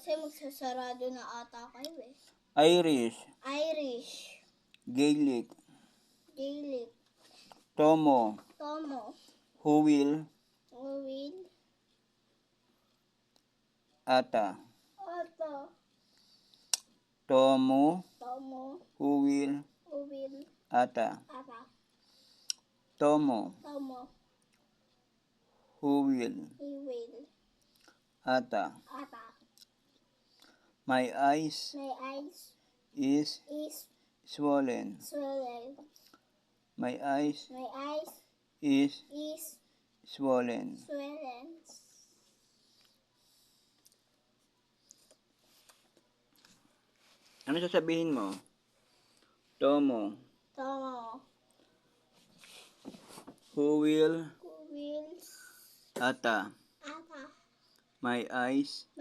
Kasi magsasarado na ata kayo eh. Irish. Irish. Gaelic. Gaelic. Tomo. Tomo. Who will? Will. Ata. Ata. Tomo. Tomo. Who will? Will. Ata. Ata. Tomo. Tomo. Who will? He will. Ata. Ata. My eyes My eyes is is swollen. swollen. My eyes My eyes is is swollen. swollen. Ano sasabihin mo? Tomo. Tomo. Who will? Who will? Ata. Ata. My eyes.